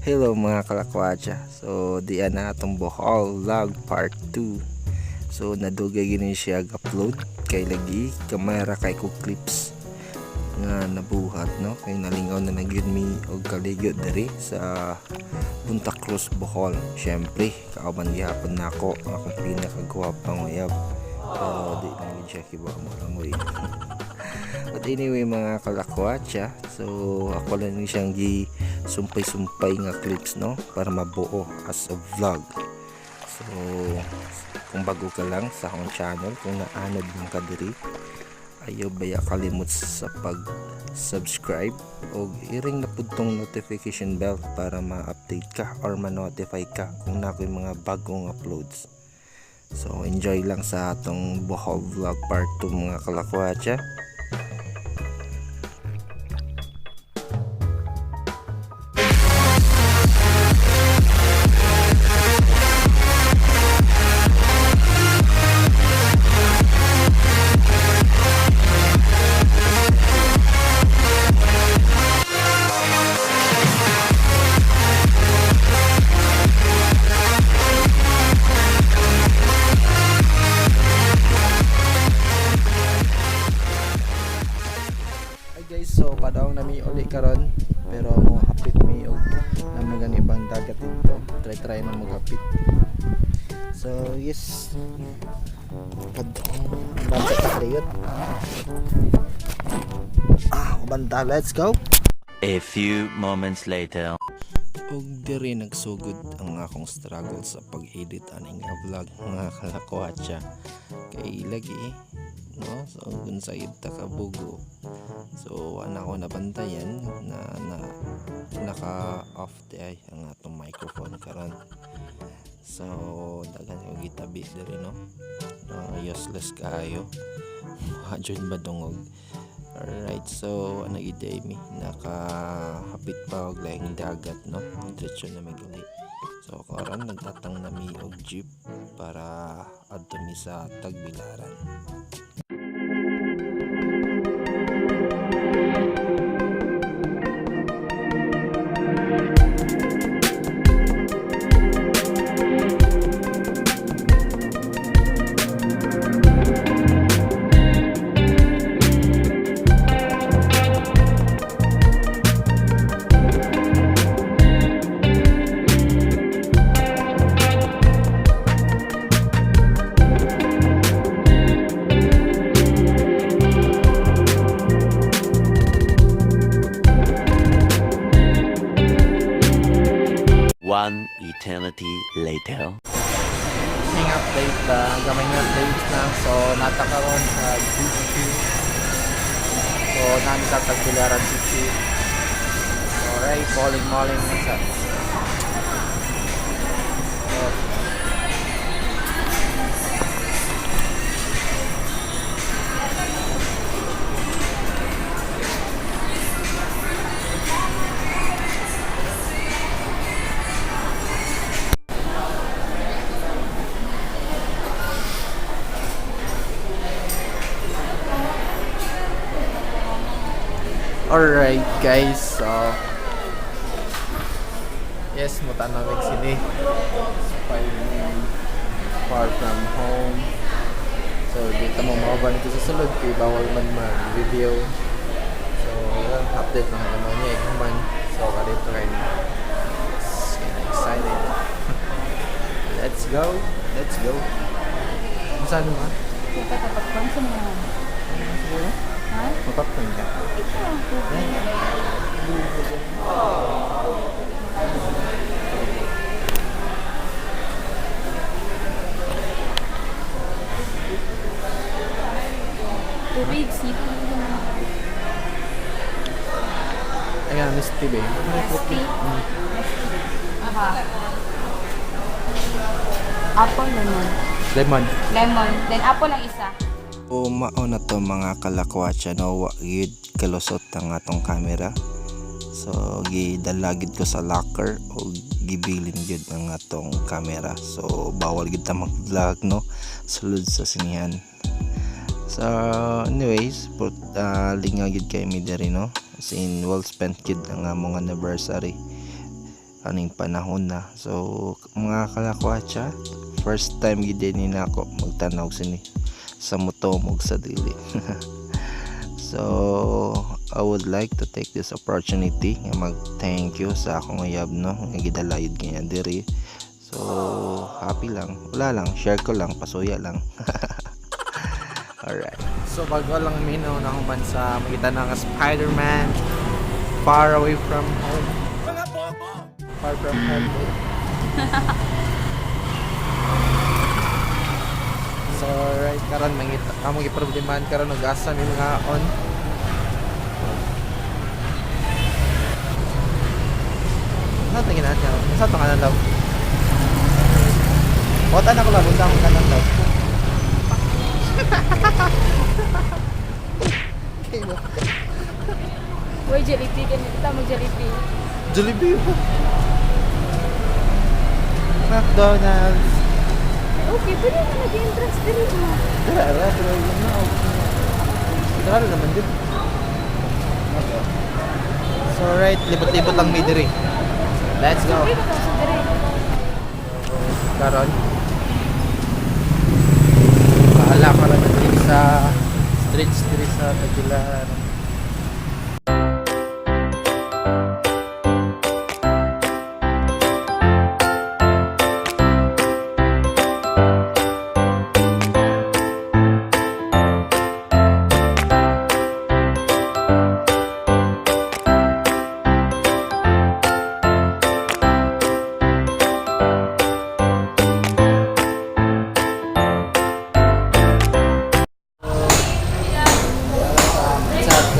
Hello, mga kalakwatsa. So diyan na atong Bohol vlog part 2. So nadugay gini siya upload kay lagi kamay ra kay ko clips nga nabuhat, no, kay nalingaw na na gyud mi og kaligyo diri sa Punta Cruz, Bohol. Syempre, kauban gihapon nako ang akong pinakagwapang uyab, pero di na gyud siya kibaw mo langoy. But anyway, mga kalakwatsa, so ako lang ni siyang gi sumpay-sumpay nga clips, no, para mabuo as a vlog. So kung bago ka lang sa akong channel, kung naanod man ka diri, ayaw baya kalimot sa pag subscribe o i-ring na pud tong notification bell para ma-update ka or ma-notify ka kung naa ko'y mga bagong uploads. So enjoy lang sa atong Bohol vlog part 2, mga kalakwatsa. Hi guys, so padaong nami uli karon, pero mo hapit mi og naa gani ibang dagat dito. Try try na maghapit. So yes. Padaong banta ta kariyot. Ah, banta, let's go. A few moments later. Ug diri nagsugod ang akong struggle sa pag-edit aning nga vlog, mga kalakwatsa, kay lagi, no, so kung sayod ta kabugo, so wala ko nabantayan na, na naka off di ay ang atong microphone karon. So daghan ko gitabi diri, no, useless kaayo jud ba dungog. Alright, so ano gid mi nakahapit pa og lahing dagat, no, diretso na mi uli. So karon nagtatang na mi og jeep para adto mi sa Tagbilaran. One eternity later. Ning update ba, gamay nga update na. So, naa ta karon sa BQ. So, naa mi sa Tagbilaran City. Alright, bowling bowling na sa. So, alright guys, so yes, mutanawig sini. Finally, far from home. So, dito mo makaban dito sa sulod kay bawal man mag-video. So, yun, update mga naman niya, human. So, kadito kay it's kinda excited. Let's go, let's go. Saan mo? Kita kapag sa mga. Siguro? Ha? Mapapkan ka. Ikaw. Tubig, seafood. Ayan, Miss T ba? Nestea. Aha. Apple, lemon. Lemon. Lemon. Then apple ang isa. O mao na to, mga kalakwatsa, no, wa gyud kalusot ang atong camera. So gidala gid ko sa locker o gibilin gyud ang atong camera. So bawal gyud ta mag-vlog, no, sulod sa sinihan. So anyways, but lingaw gyud kay mi diri, no. As in, well spent gyud ang among anniversary. Aning panahon na. So mga kalakwatsa, first time gid ni nako magtanaw sini sa motomog sa dili. So I would like to take this opportunity nga mag thank you sa akong uyab, no, nga gidalayod niya diri. So happy lang, wala lang, share ko lang, pasuya lang. Alright. So bago lang minaw na human sa makita na nga Spider-Man Far Away From Home. Far From Home. So right karon mangita kamo giproblemahan karon og asa mi mga on. Sa tingin natin, sa to kanan daw. Bota na ko lang, unta akong kanan daw. Okay mo. Uy, Jollibee. Ganito ta mag-Jollibee. Jollibee po. McDonald's. Okay, pwede na nag-entrance diri mo. Dara, dara, pero yun na. Dara naman din. Okay. So right, libot-libot lang may diri. Let's go. Pwede ka sa diri. Karon. Bahala ka rin diri sa streets diri sa Tagbilaran.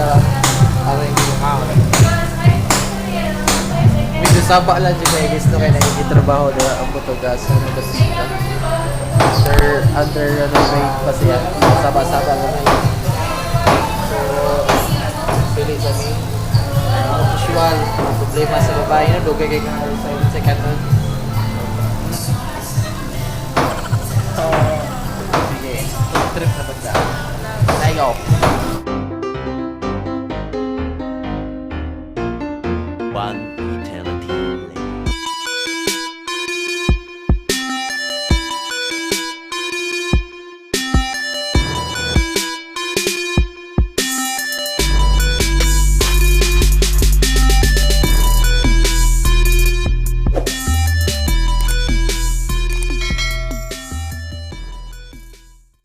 Sa aring out. Medyo saba lang siya kay guys no kay nagigitrabaho dira ang butogas ano kasi sila. Under renovate pa siya. Saba-saba lang na yun. So pili sa mi. Ang usual problema sa babae no dugay kay nga sa second hand. So sige, trip na banda. Let's go.